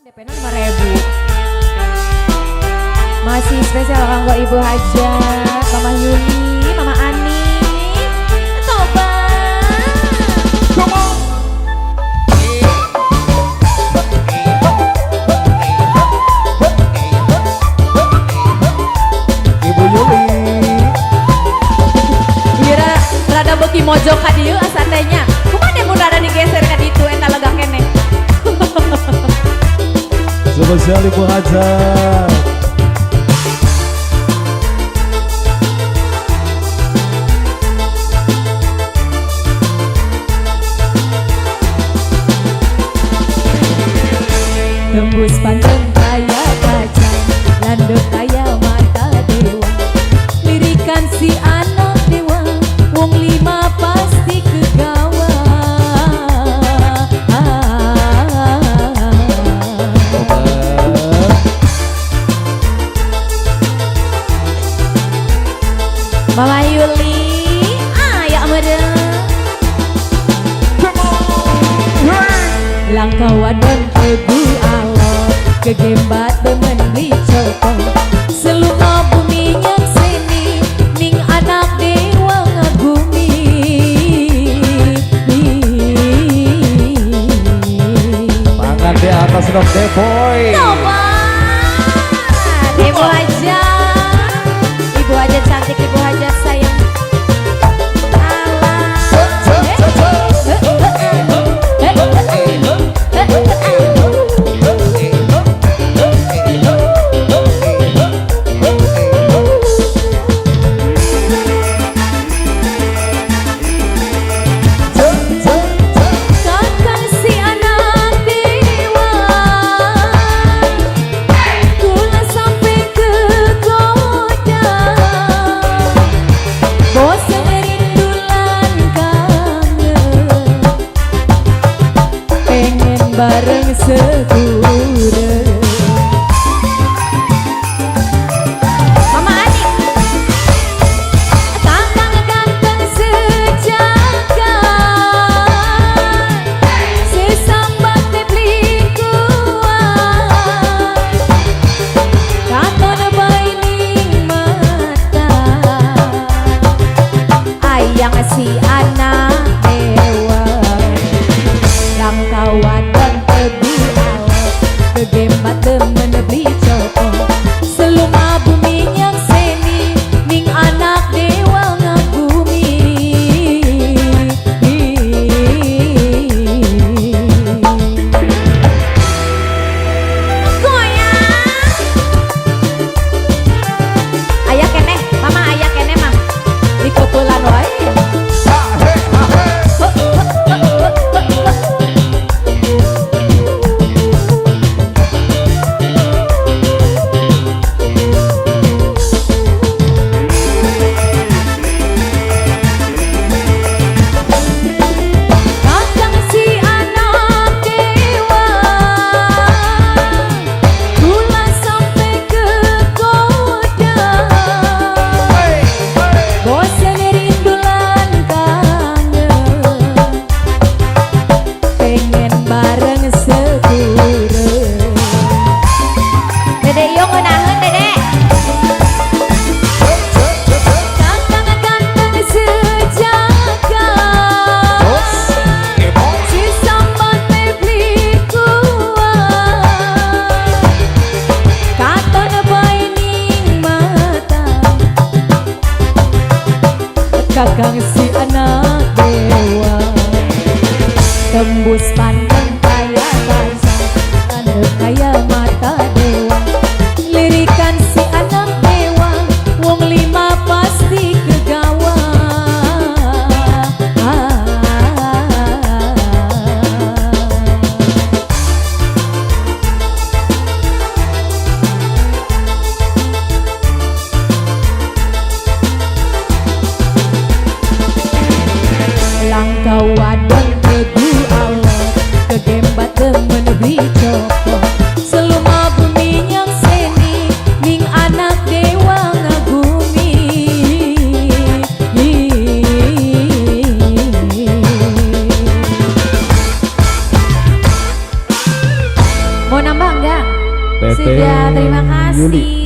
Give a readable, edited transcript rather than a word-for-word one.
DP-na 5.000. Masih spesial kanggo Ibu Hajat, Mama Yuli, Mama Ani. Toba. Come on. Ibu Yuli. Ira rada beuki mojok ka dieu asa teh nya. Kumaha deh mun rada digeser ka ditu eta lega keneh. Spesial Ibu Hajat. Tembus pandang kaya kaca, landep kaya mata dewa. Lirikan si anak dewa, wong lima pasti kegawa. Mama Yuli, ya meureun. Langkah wadon teguh alot, kegembat demen beli cokot. Selunga bumi nyakseni, ning anak dewa ngagumi. Tangan di atas dong, Depoy. Coba, Ibu aja, Ibu aja cantik, Ibu aja sayang. Kakang si anak dewa, kula sampai ke kota, bosen rindu lan kangen, pengen bareng segura. Mama Ani, kakang ganteng sejagat, sesambat beli kuat, katon bae ning mata, ayang si anak dewa. Langkah wadon teguh alot, kegembat demen beli cokot. Selunga bumi nyakseni, ning anak dewa ngagumi. Goyang. Aya keneh, mama aya keneh mah. Di kepulan wae. Kakang si anak dewa, kula sampai ke kota, bosen rindu lan kangen, pengen bareng segura. Dede iyo ngeunaheun dede. Kakang ganteng sejagat, si sambat beli kuat, katon bae ning mata, kakang si anak dewa. Tembus pandang kaya kaca, tanduk kaya mata dewa. Lirikan si anak dewa, wong lima pasti kegawa. nambah enggak? Teteh Sudah, terima kasih. Yuli.